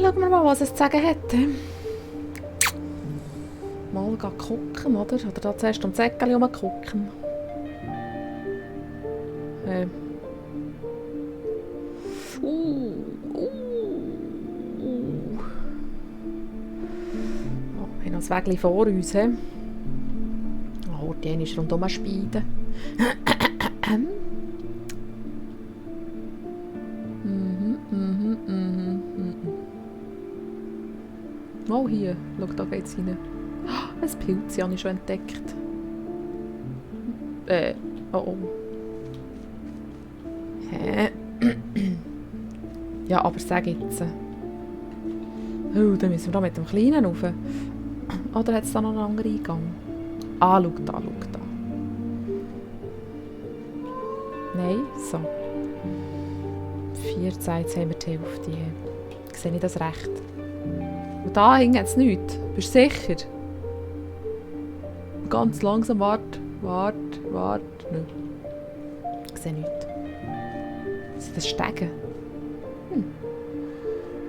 schauen wir mal, was es zu sagen hat. Mal gucken, oder? Oder da zuerst um Säckchen herumgucken. Oh, wir haben noch ein Wägchen vor uns. Oh, die eine ist rundum speiden. Oh, hier. Schau, da geht's rein. Ein Pilz habe ich schon entdeckt. Oh. Hä? Ja, aber sag jetzt. Oh, dann müssen wir da mit dem Kleinen rauf. Oder hat es da noch einen anderen Eingang? Ah, schau da. Nein, so. 14, jetzt haben wir die Hälfte. Sehe ich das recht? Und da hinten hat es nichts. Bist du sicher? Ganz langsam, warte. Nein. Ich sehe nichts. Sind das Stegen?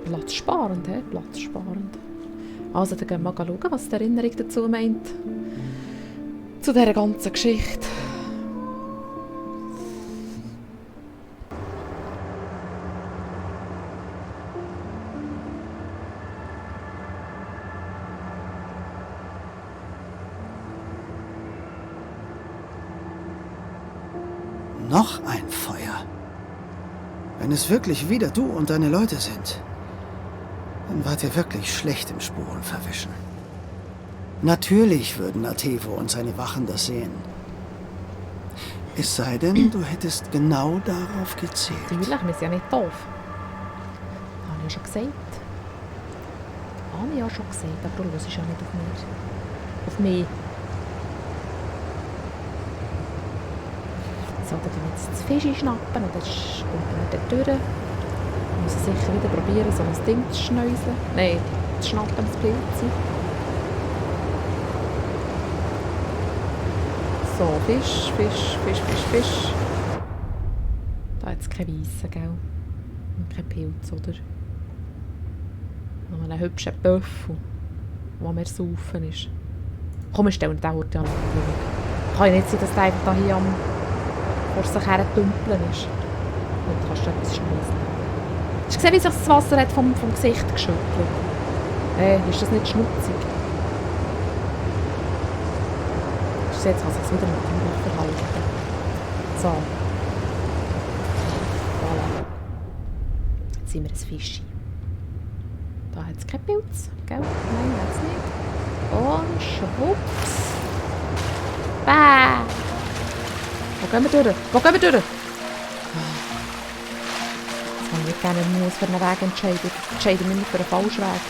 Platzsparend, hä? Platzsparend. Also, dann gehen wir mal schauen, was die Erinnerung dazu meint. Zu dieser ganzen Geschichte. Noch ein Feuer. Wenn es wirklich wieder du und deine Leute sind, dann wart ihr wirklich schlecht im Spurenverwischen. Natürlich würden Atevo und seine Wachen das sehen. Es sei denn, du hättest genau darauf gezählt. Natürlich, wir sind ja nicht doof. Habe ich ja schon gesagt. Aber du hörst ja nicht auf mich. So, dann tun wir jetzt das Fisch schnappen und dann kommt er durch. Wir müssen sicher wieder probieren, so ein Ding zu schnäuseln. Nein, zu schnappen, das Pilz. So, Fisch. Da hat es keine Weisse, gell? Und kein Pilz, oder? Noch einen hübschen Büffel, der mehr saufen ist. Komm, wir stellen den Ort an. Kann ja nicht sein, dass der einfach hier am vor sich her dümpeln ist. Und kannst du etwas schneuseln. Hast du gesehen, wie sich das Wasser hat vom Gesicht geschüttelt? Ist das nicht schmutzig? Jetzt kann es wieder mit dem Buch verhalten. So. Voilà. Jetzt sind wir ein Fisch. Da hat es keinen Pilz. Gell? Nein, hat es nicht. Und schwupps. Bäh. Wo gehen wir durch? Jetzt habe ich nicht gerne einen für einen Weg entscheiden. Ich entscheide mich nicht für einen falschen Weg.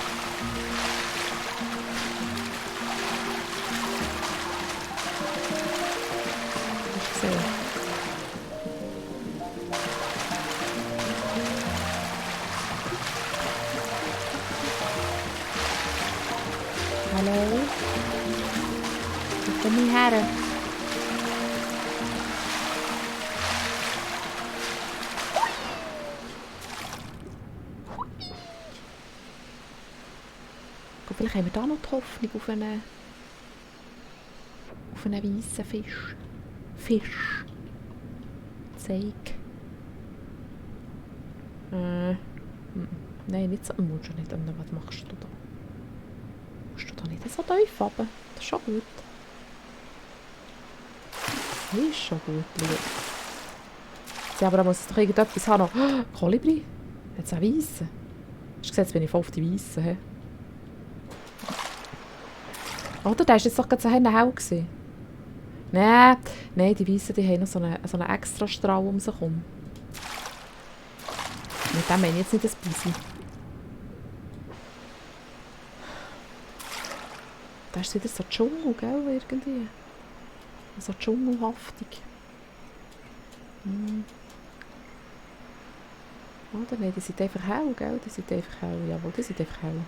Hallo? Wo komme ich her? Vielleicht haben wir da noch die Hoffnung auf einen weißen Fisch. Zeig. Nein, nicht so. Musst du nicht. Was machst du da? Musst du da nicht so tief runter? Das ist schon gut. Das ist schon gut, Leute. Ja, aber da muss es doch irgendetwas haben. Oh, Kolibri? Jetzt auch Weissen. Hast du gesehen, jetzt bin ich voll auf die Weissen. He? Oder? Der war jetzt doch gerade so hell gewesen. Nein, die Weissen, die haben noch so einen extra Strahl um sich herum. Mit dem meine ich jetzt nicht das Büsi. Da ist wieder so Dschungel, gell, irgendwie. So dschungelhaftig. Oder? Nein, die sind einfach hell, gell? Die sind einfach hell. Jawohl, die sind einfach hell.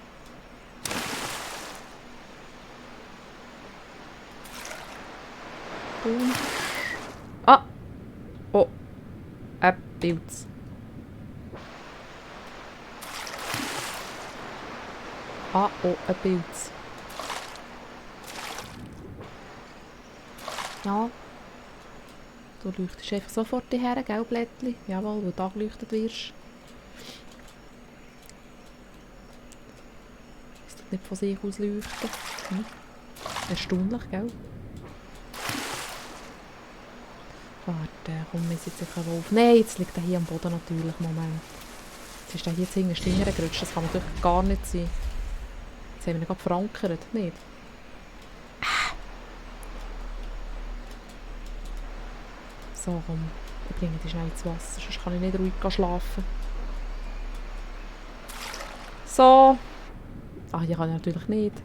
Ah! Oh! Ein Pilz. Ah, oh, ein Pilz. Ja. Du leuchtest einfach sofort hierher, gell, Blättli? Jawohl, wo du angeleuchtet wirst. Es tut nicht von sich aus leuchten. Hm. Erstaunlich, gell? Warte, komm, wir sitzen jetzt auf. Nein, jetzt liegt er hier am Boden natürlich. Moment. Jetzt ist er hier zu hinten gerutscht. Das kann natürlich gar nicht sein. Jetzt haben wir ihn gerade verankert, nicht? So, komm. Ich bringe dich schnell ins Wasser, sonst kann ich nicht ruhig schlafen. So. Ah, hier kann ich natürlich nicht.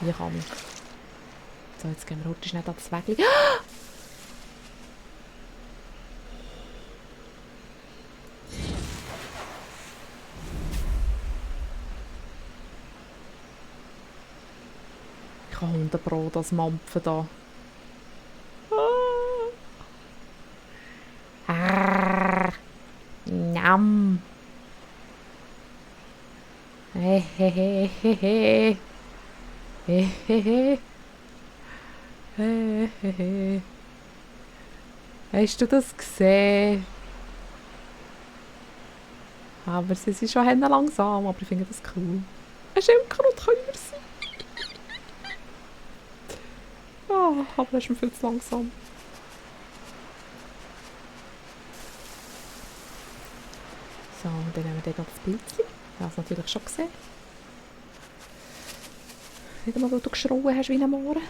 Hier kann ich. So, jetzt gehen wir heute schnell an das Wägli. Ich kann Hundebrot als Mampfen da. Njam. Hehehehehe. Hehehe. Hehehe. Hast du das gesehen? Aber sie sind schon langsam, aber ich finde das cool. Ein Schildkröte können wir sein. Oh, aber er ist mir viel zu langsam. So, und dann nehmen wir dann das Bildchen. Ich habe es natürlich schon gesehen. Nicht einmal, weil du geschrien hast wie ein Mohren.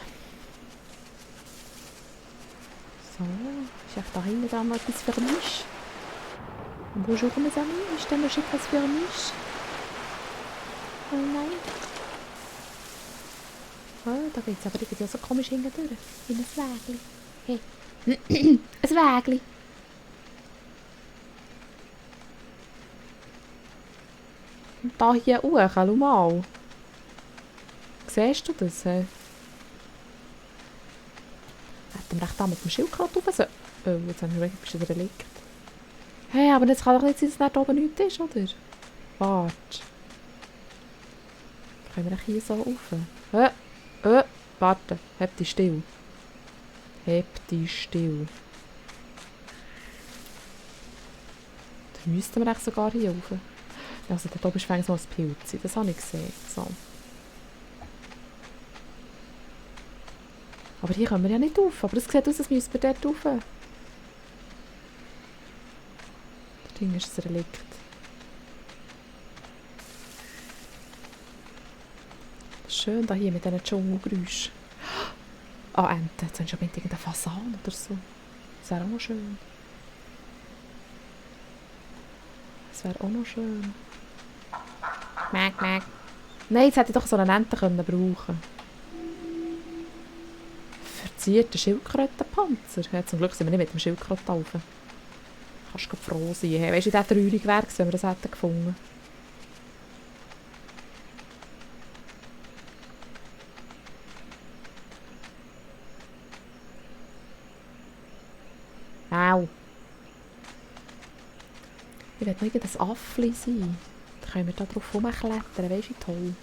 So, ist echt da hinten dran noch etwas vermischt. Bonjour mes amis, ist da noch etwas vermischt? Oh nein. Oh, da geht es aber irgendwie so komisch hinten durch. In ein Wägli. Hey. Ein Wägli. Und da hier hoch, schau mal. Siehst du das? Hätten wir echt da mit dem Schildkröte rauf sollen? Oh, jetzt haben wir bist du wieder liegt. Hey, aber jetzt kann doch nicht sein, dass da oben nichts ist, oder? Warte. Können wir hier so rauf? Warte. Heb dich still. Heb dich still. Da müssten wir echt sogar hier rauf. Also da oben ist so ein Pilz. Das habe ich gesehen. So. Aber hier können wir ja nicht rauf. Aber es sieht aus, als müssten wir dort rauf. Das Ding ist ein Relikt. Schön da hier mit diesen Dschungelgeräuschen. Ah, Ente. Jetzt haben wir mit irgendeiner Fasan oder so. Das wäre auch noch schön. Das wäre auch noch schön. Mäk, mäk. Nein, jetzt hätte ich doch so eine Ente brauchen können. Verzierter Schildkrötenpanzer. Ja, zum Glück sind wir nicht mit dem Schildkröten rauf. Kannst du froh sein. Hey, weißt du, wie der traurig wäre, wenn wir das hätten gefunden? Au. Ich will noch irgendein Affli sein. Dann können wir da drauf rumklettern. Weisst du, wie toll.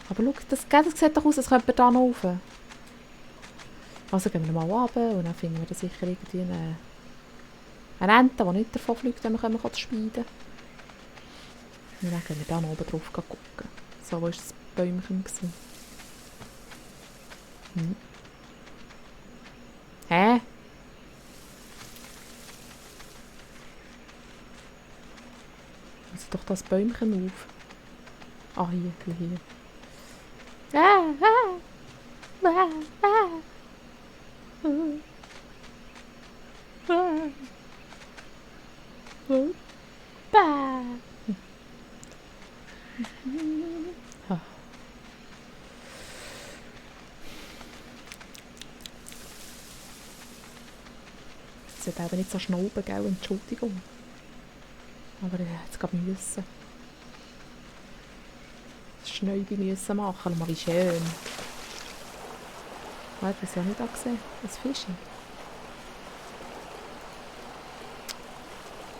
Aber schau, das sieht doch aus, als könnte wir da noch rauf. Also gehen wir mal runter und dann finden wir da sicher irgendwie eine Ente, die nicht davon fliegt, wenn wir speiden können. Und dann gehen wir da noch oben drauf gucken. So, wo war das Bäumchen? Hä? Also doch das Bäumchen auf. Ah, hier, hier. Es wird eben nicht so schnauben, gell? Entschuldigung. Aber ich jetzt gerade müssen. Das Schnäubi müssen machen. Schau mal, wie schön. Warte, was habe ich da gesehen? Ein Fischchen.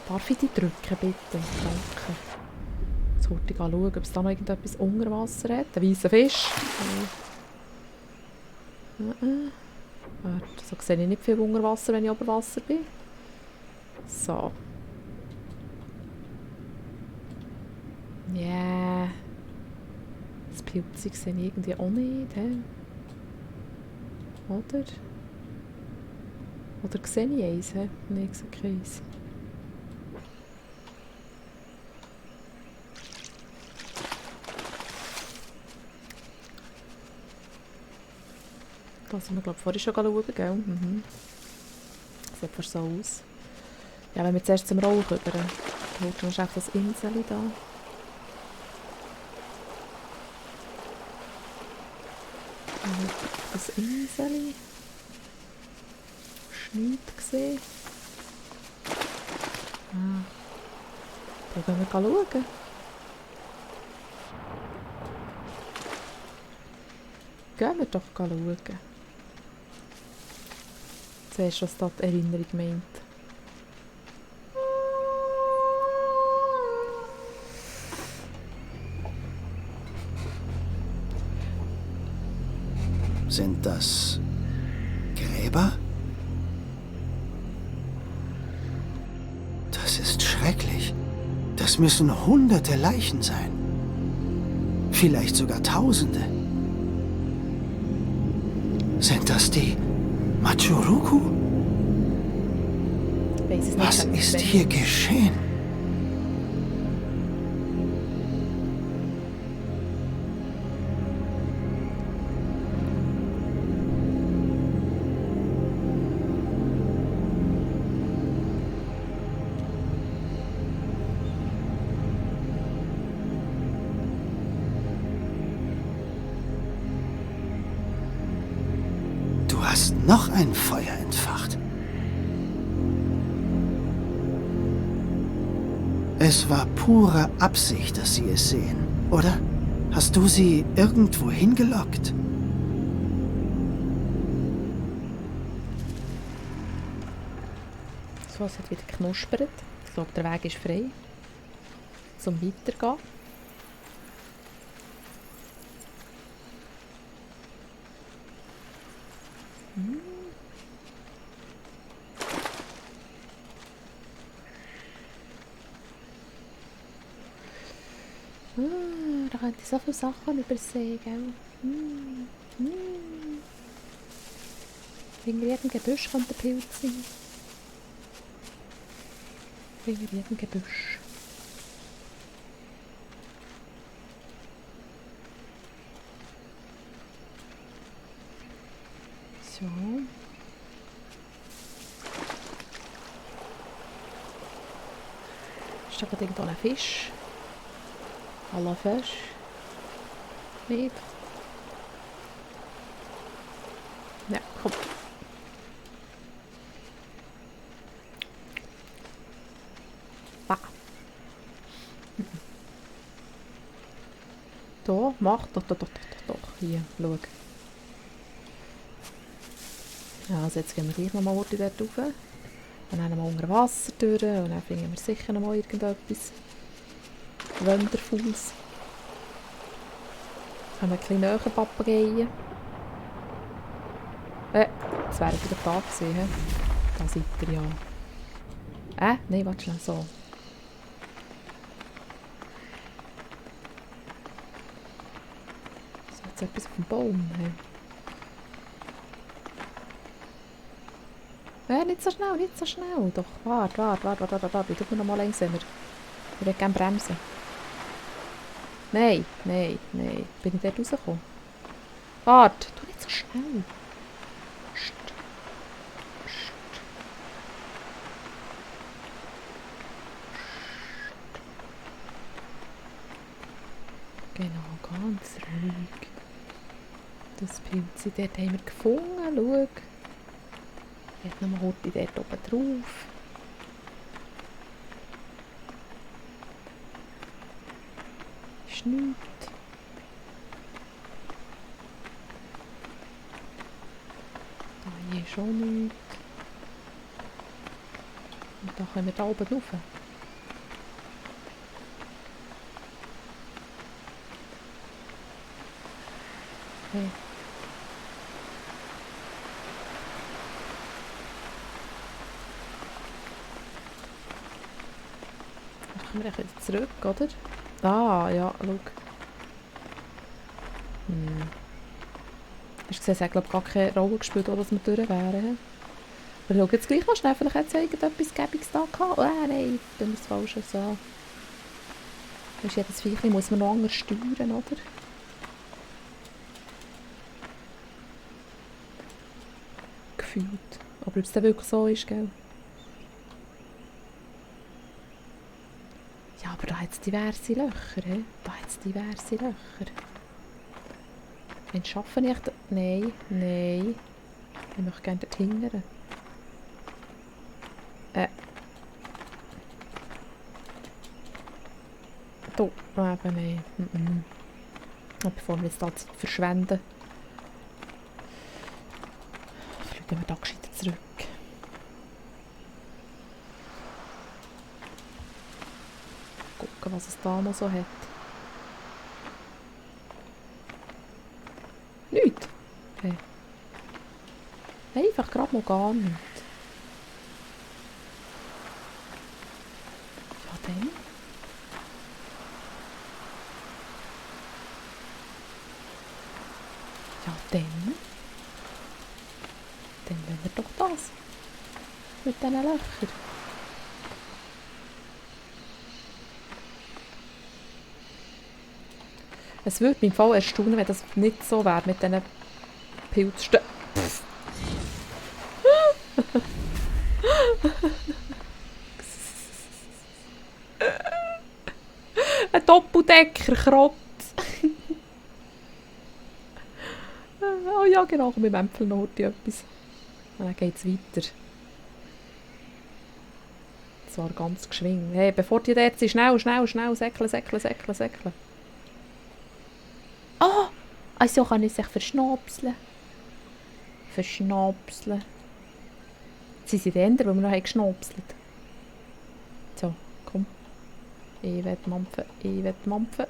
Darf ich die drücken, bitte? Danke. Jetzt wollte ich schauen, ob es da noch irgendetwas unter Wasser hat. Ein weißer Fisch. Warte, so sehe ich nicht viel unter Wasser, wenn ich über Wasser bin. So. Ja. Yeah. Das Pilzig sehe ich irgendwie auch nicht. He? Oder? Oder sehe ich eins? He? Nein, ich sehe keins. Das haben wir, glaube ich, vorhin schon schauen, gell? Mhm. Sieht fast so aus. Ja, wenn wir zuerst zum Rauch rüber. Da holt man einfach das Insel da. Das Insel. Schneid gesehen. Ah. Da gehen wir schauen. Gehen wir doch schauen. Zuerst, was da die Erinnerung meint. Sind das Gräber? Das ist schrecklich. Das müssen hunderte Leichen sein. Vielleicht sogar Tausende. Sind das die Machuruku? Was ist hier geschehen? Du hast noch ein Feuer entfacht. Es war pure Absicht, dass sie es sehen, oder? Hast du sie irgendwo hingelockt? So, es hat wieder geknuspert. Ich glaube, der Weg ist frei. Zum Weitergehen. Da könnte ich so viele Sachen übersehen, gell? Hinter jedem Gebüsch könnte ein Pilz sein. Hinter jedem Gebüsch. So. Ist da gerade irgendwo ein Fisch? Hallo Fisch? Nicht? Ja, komm. Ah. Da, mach doch. Hier, schau. Ja, also jetzt gehen wir gleich nochmal dort rauf. Dann haben wir mal unter Wasser durch und dann finden wir sicher noch mal irgendetwas Wundervolles. Haben wir ein bisschen näher Papageien. Das wäre wieder da gewesen. He? Da seid ihr ja. Nein, warte schnell, so. So, jetzt etwas auf dem Baum. He? Nicht so schnell. Doch, warte. Ich tue noch mal langsamer. Ich würde gerne bremsen. Nein. Bin ich dort rausgekommen? Warte, tu nicht so schnell. Genau, ganz ruhig. Das Pilz dort haben wir gefunden. Schau. Jetzt noch mal heute dort oben drauf. Ist nichts. Da hier ist auch nichts. Und da können wir da oben rauf. Hey. Dann kommen wir dann wieder zurück, oder? Ah, ja, schau. Hast du gesehen, es hat glaube ich gar keine Rolle gespielt, wo dass wir durch wären. Aber schau jetzt gleich noch schnell, vielleicht hat es ja irgendetwas Gäbiges da gehabt. Oh nein, dann ist es falsch so. Weißt du, jedes Viechchen muss man noch anders steuern, oder? Gefühlt. Aber ob es dann wirklich so ist, gell? Ja, aber da hat es diverse Löcher, he? Da hat es diverse Löcher. Wenn schaffe ich da... Nein, nein. Ich möchte gerne dort hingern. Da, eben nein. Bevor wir jetzt da Zeit verschwenden. Fliegen wir da gescheiter zurück. Gucken, was es da noch so hat. Nichts. Okay. Einfach gerade mal gar nichts. Ja, dann. Ja, dann. Dann wollen wir doch das. Mit diesen Löchern. Es würde mich im Fall erstaunen, wenn das nicht so wäre mit diesen Pilzstöcken. Ein Doppeldecker-Krotz. Oh ja, genau, komm, wir empfehlen noch etwas. Und dann geht es weiter. Zwar ganz geschwing. Hey, bevor die dort sind, schnell, säckeln. Oh! Also kann ich sich verschnapseln. Sie sind Ender, weil wir noch geschnapselt haben. So, komm. Ich will mampfen.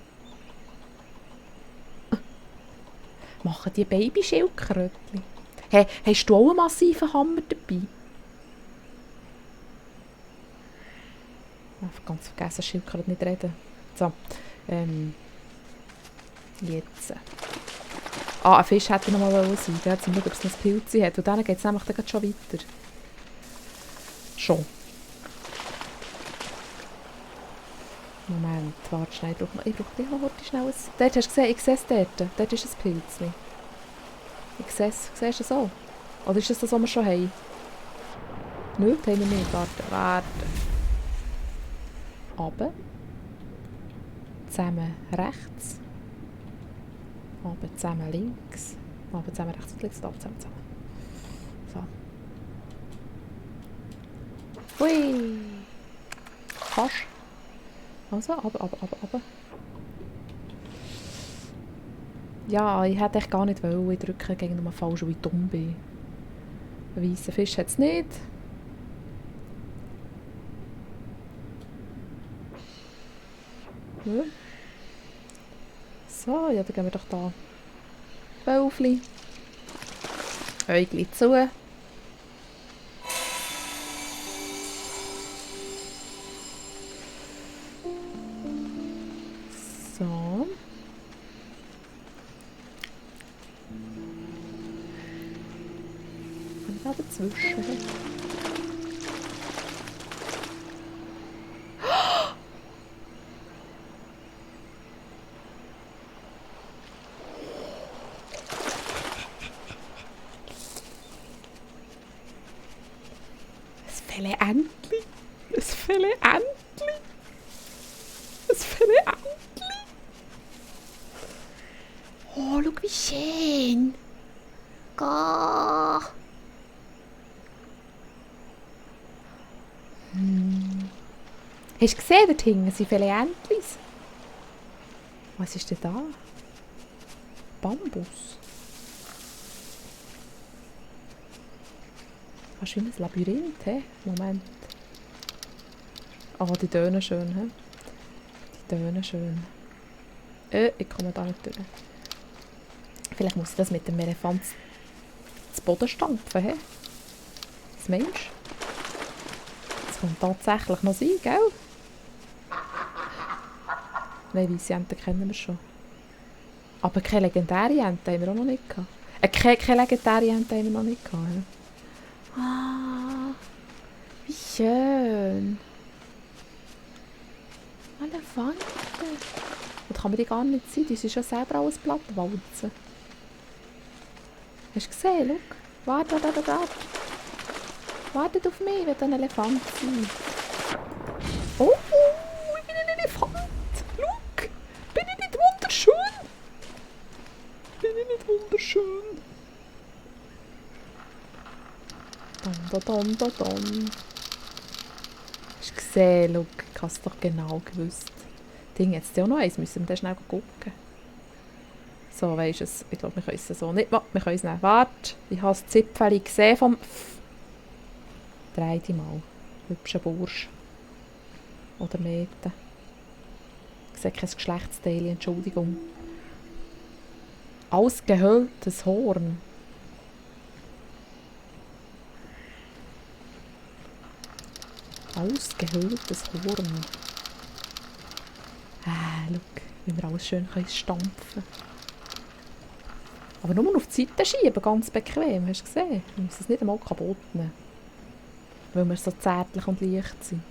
Machen die Babyschildkrötchen? Hey, hast du auch einen massiven Hammer dabei? Ich habe ganz vergessen, Schildkröte nicht reden. So, jetzt. Ah, ein Fisch hätte ich noch mal sein. Jetzt schauen, ob es noch ein Pilz hat. Und dann geht es nämlich dann schon weiter. Schon. Moment, warte schnell. Ich brauche dich noch schnell. Dort hast du gesehen, ich sehe es dort. Dort ist ein Pilzchen. Ich sehe es. Siehst du es so? Oder ist das das, was wir schon haben? Nein, das haben wir nicht. Warte. Runter. Zusammen rechts. Runter zusammen links. Runter zusammen rechts und links. Da zusammen. So. Hui. Fast. Also, runter. Ja, ich hätte echt gar nicht wollen. Ich drücke gegen einen falsch, weil ich dumm bin. Einen weißen Fisch hat es nicht. Ja. So, ja, dann gehen wir doch da. Wölfli. Äugli zu. So. Und da dazwischen. Ein Felle-Entli. Oh, schau wie schön. Gah. Hast du gesehen, dort hinten sind Felle-Entlis? Was ist denn da? Bambus. Fast wie ein Labyrinth, he? Moment. Oh, die tönen schön, he? Die tönen schön. Ich komme da nicht durch. Vielleicht muss ich das mit dem Elefant zu Boden stampfen, hä? Was meinst du? Das könnte tatsächlich noch sein, gell? Nein, weisse Enten kennen wir schon. Aber keine legendäre Ente haben wir auch noch nicht gehabt. Keine legendäre Ente haben wir noch nicht gehabt. Ja? Ah, wie schön. Elefanten. Das kann man die gar nicht sein. Die sind schon selber alles platt walzen. Hast du gesehen? Schau. Warte. Wartet auf mich, ich will ein Elefant sein. Oh, ich bin ein Elefant. Schau. Bin ich nicht wunderschön? Bin ich nicht wunderschön? Dom. Hast du gesehen? Schau, ich habe es doch genau gewusst. Ding, jetzt auch noch eins, müssen wir dann schnell gucken. So, weisst du es? Ich glaube, wir können es so nicht machen. Wir können es nicht. Warte, ich habe das Zipfeli gesehen vom... Dreh dich mal. Hübscher Bursch. Oder Mädchen. Ich sehe kein Geschlechtsteil, Entschuldigung. Ausgehöhltes Horn. Ausgehöhltes Horn. Schau, wie wir alles schön stampfen können. Aber nur auf die Seite schieben, ganz bequem. Hast du gesehen? Wir müssen es nicht einmal kaputt nehmen. Weil wir so zärtlich und leicht sind.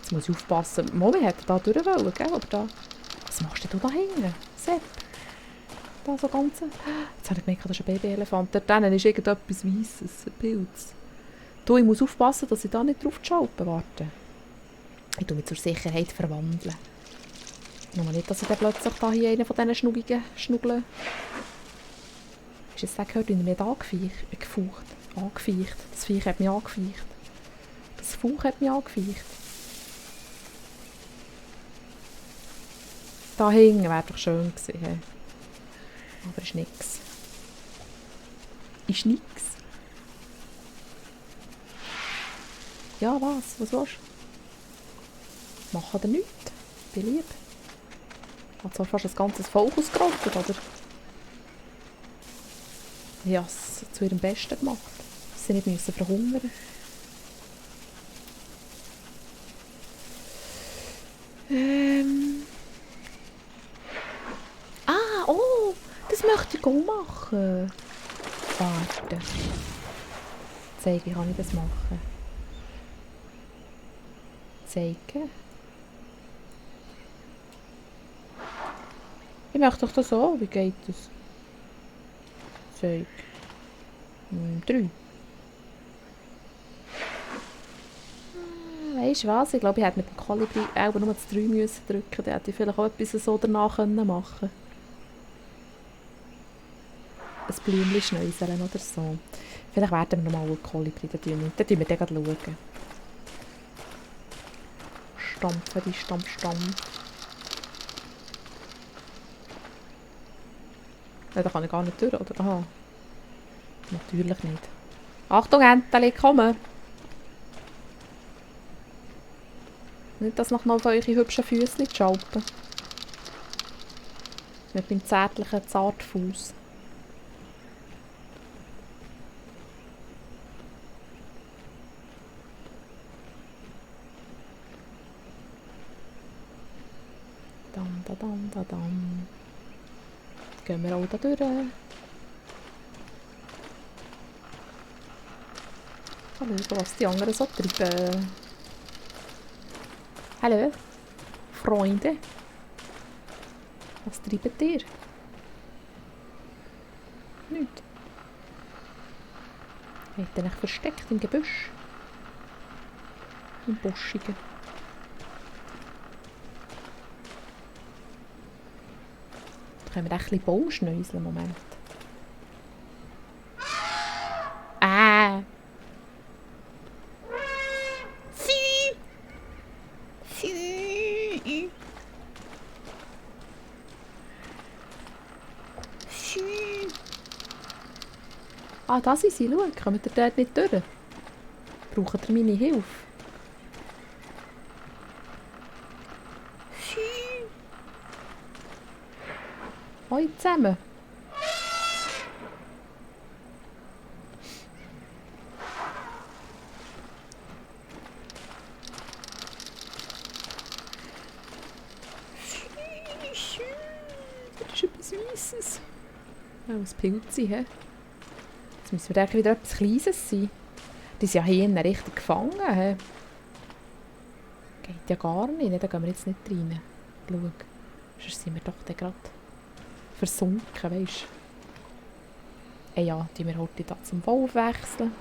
Jetzt muss ich aufpassen. Mami hätte da durch wollen, gell? Aber da... Was machst du da hinten? Sepp. Da so ganz... Jetzt habe ich gemerkt, das ist ein Babyelefant. Dort drinnen ist irgendetwas Weisses, ein Pilz. Du, ich muss aufpassen, dass ich da nicht drauf schalpe. Warte. Ich tue mich zur Sicherheit verwandeln. Nur nicht, dass ich dann plötzlich da hier einen von diesen Schnuggungen schnugle. Hast du jetzt gehört, wie er mich angefeucht? Das Viech hat mich angefeucht. Das Fauch hat mich angefeucht. Da hinten wäre doch schön gewesen. He. Aber ist nix. Ist nix. Ja, was? Was willst du? Machen oder nichts? Belieb. Hat zwar fast ein ganzes Volk ausgerottet, oder? Ich habe es zu ihrem Besten gemacht. Sie nicht müssen verhungern. Ah, oh! Das möchte ich auch machen. Warte. Zeige, wie kann ich das machen? Zeigen. Ich möchte doch das auch. Wie geht das? Zeig. 3. Weisst du was? Ich glaube, ich hätte mit dem Kolibri auch nur das 3 müssen drücken. Dann hätte ich vielleicht auch etwas so danach machen können. Ein Blümchen schnäuseln oder so. Vielleicht werden wir noch mal einen Kolibri. Dann schauen wir dann schauen. Stampfen, die Stampf. Ja, da kann ich gar nicht durch, oder? Aha. Natürlich nicht. Achtung, Enteli, kommen! Nicht, dass noch auf eure hübschen Füßchen schalpen. Mit meinem zärtlichen Zartfuß. Dam. Gehen wir auch da durch. Mal schauen, was die anderen so treiben. Hallo, Freunde. Was treibt ihr? Nichts. Habt ihr euch versteckt im Gebüsch? Im Buschigen. Da können wir ein bisschen Baum schnäuseln. Moment. Ah, da sind sie. Schau, kommt ihr dort nicht durch? Braucht ihr meine Hilfe? Hoi zusammen. Das ist etwas Weisses. Oh, ein Pilze, hä? Jetzt müssen wir wieder etwas Kleines sein. Die sind ja hier innen richtig gefangen. He? Geht ja gar nicht, da gehen wir jetzt nicht rein. Schau, sonst sind wir doch gerade versunken, weisst du. Ja, die wir heute da zum Wolf wechseln.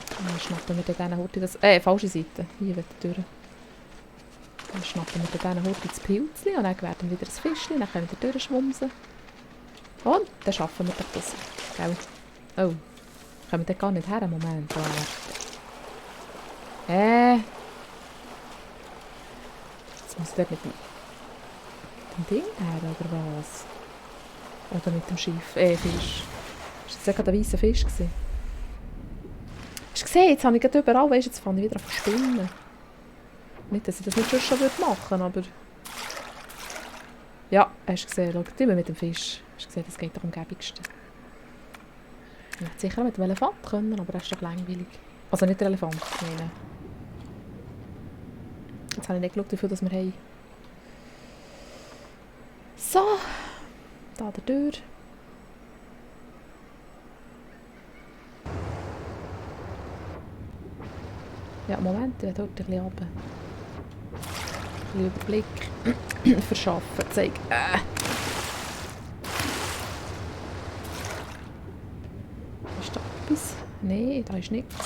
Dann schnappen wir dann heute das... falsche Seite. Hier wieder durch. Dann schnappen wir dann heute das Pilzchen und dann werden wir wieder das Fischchen, dann können wir durchschwumsen. Und dann schaffen wir doch das. Gell? Oh. Kommen wir da gar nicht her, Moment. Jetzt muss ich dort mit dem Ding her, oder was? Oder mit dem Schiff, Fisch. Ist das ja gerade ein weißer Fisch gewesen? Hast du gesehen, jetzt habe ich gerade überall, weißt du, jetzt fange ich wieder an zu spinnen. Nicht, dass ich das nicht schon machen würde, aber... Ja, hast du gesehen, schau, immer mit dem Fisch. Hast du gesehen, das geht doch am gäbigsten. Ich hätte sicher mit dem Elefant können, aber das ist doch langweilig. Also nicht der Elefant, meine. Jetzt habe ich nicht geschaut, wie viel das wir haben. So. Da der Tür. Ja, Moment, ich werde heute ein bisschen runter. Ein bisschen Überblick verschaffen. Zeig. Ist da etwas? Nein, da ist nichts.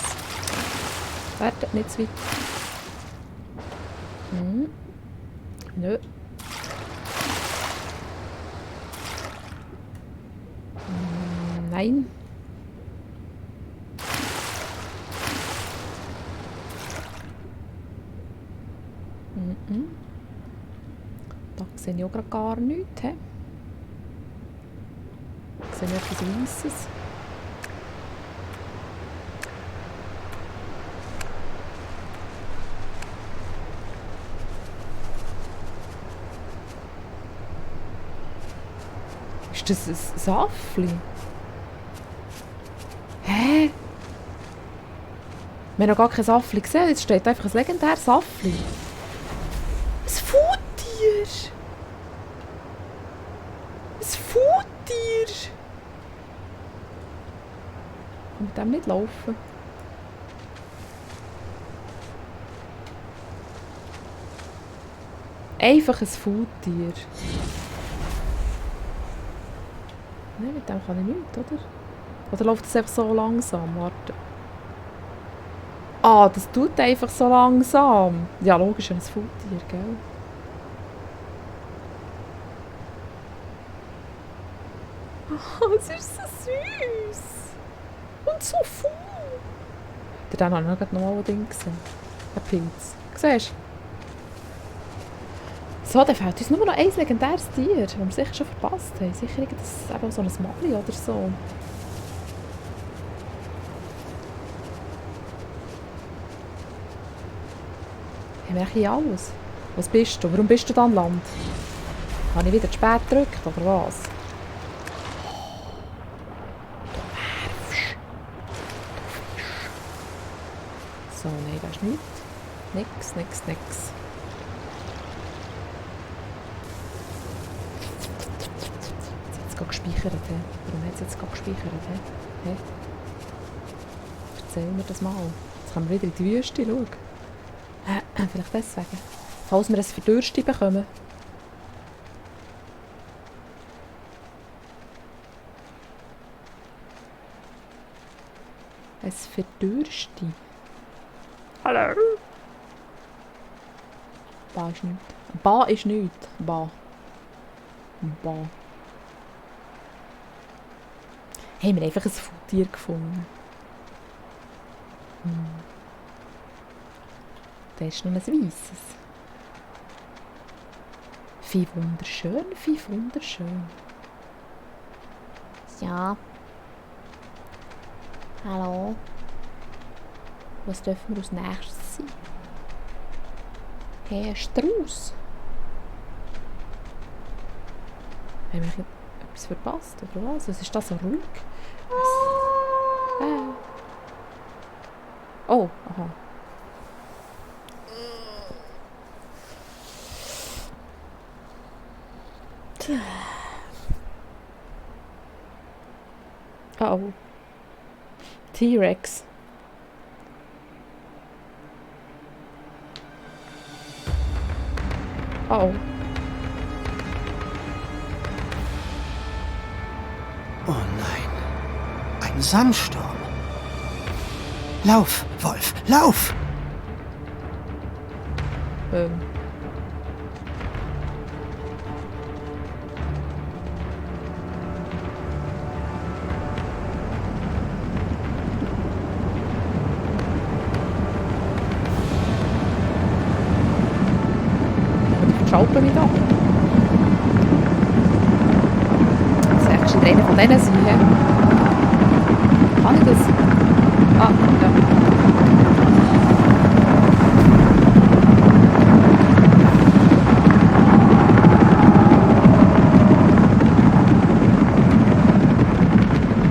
Wartet nicht zu weit. Nö. Nein. Da sehe ich auch gerade gar nichts. Da sehe ich etwas Weisses. Ist das ein Saffli? Hä? Wir haben noch gar kein Saffli gesehen. Jetzt steht einfach ein legendäres Saffli. Ein Faultier! Ein Faultier! Ich kann mit dem nicht laufen. Einfach ein Faultier. Nein, mit dem kann ich nichts, oder? Oder läuft es einfach so langsam? Warte. Ah, das tut einfach so langsam. Ja, logisch, ein Faultier, gell? Oh, es ist so süß. Und so faul. Dann habe ich noch mal ein Ding gesehen. Ein Pilz. Siehst du? So, dann fehlt uns nur noch ein legendäres Tier, das wir sicher schon verpasst haben. Sicher eben so ein Mali oder so. Haben wir eigentlich alles? Was bist du? Warum bist du da an Land? Habe ich wieder zu spät gedrückt, oder was? Du Werfsch. Du Fisch. So, nein, das ist nichts. Nix. Jetzt hat es gespeichert. He? Warum hat es jetzt gespeichert? He? Erzähl mir das mal. Jetzt können wir wieder in die Wüste schauen. Vielleicht deswegen. Falls wir ein Verdürsten bekommen. Ein Verdürsten. Hallo? Ba ist nichts. Ba ist nichts. Ba. Haben wir einfach ein Faultier gefunden. Da ist noch ein weisses. Wie wunderschön. Ja. Hallo. Was dürfen wir als nächstes sein? Hey, ein Strauß. Haben wir etwas verpasst, oder was? Was ist das so ruhig? Oh, aha. Oh. T-Rex. Oh. Oh nein. Ein Sandsturm. Lauf, Wolf, lauf! Schalten nicht ab. Das ist echt einer von denen sein, he? Kann ich das? Ah, ja.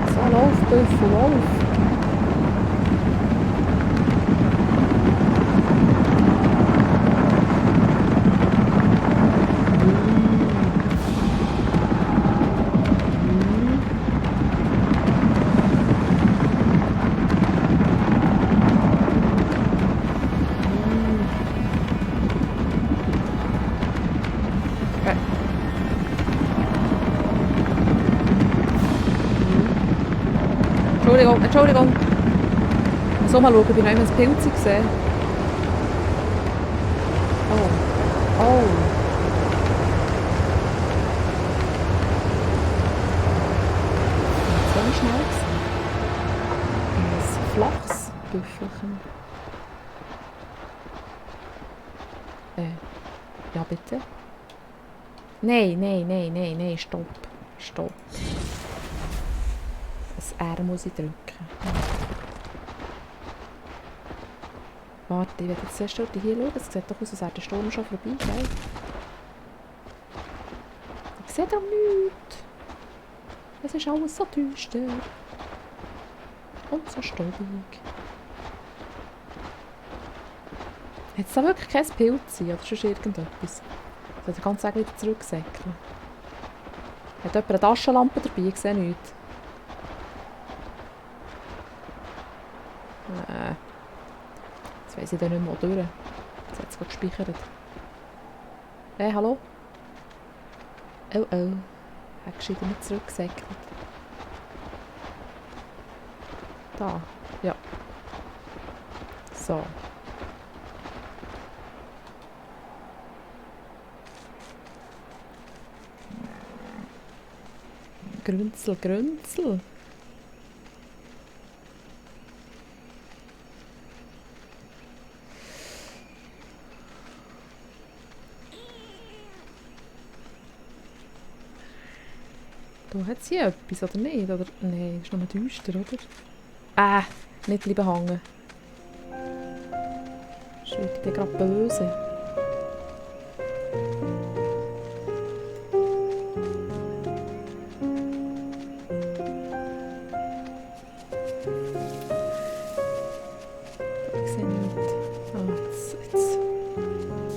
So, lauf, Büffel, lauf. Entschuldigung. Ich muss mal schauen, ob ich noch einmal ein Pilz gesehen. Oh. Oh. Das war nicht schnell gewesen. Ein flaches Büffelchen. Ja bitte. Nein, stopp. Stopp. Das R muss ich drücken. Warte, ich werde jetzt zuerst hier schauen. Es sieht doch aus, als wäre der Sturm schon vorbei, gell? Ich sehe da nichts. Es ist alles so düster. Und so staubig. Hat es da wirklich kein Pilz oder sonst irgendetwas? Ich sollte ganz sagen, wieder zurücksäckeln. Hat jemand eine Taschenlampe dabei? Ich sehe nichts. Jetzt weiss ich dann nicht mehr durch. Jetzt hat es gerade gespeichert. Hey, hallo? Oh. Hat gescheiter nicht zurückgesäckelt. Da. Ja. So. Grünzel. Da hat sie etwas, oder nicht? Oder? Nein, ist noch mal düster, oder? Nicht bleiben hängen. Das wird dir gerade böse. Ich sehe nichts.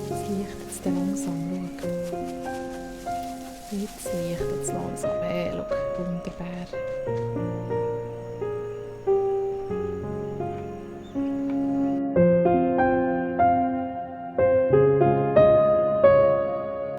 Jetzt lichtet es dann langsam. Schau. Jetzt lichtet es langsam. Hey, schau, wunderbar.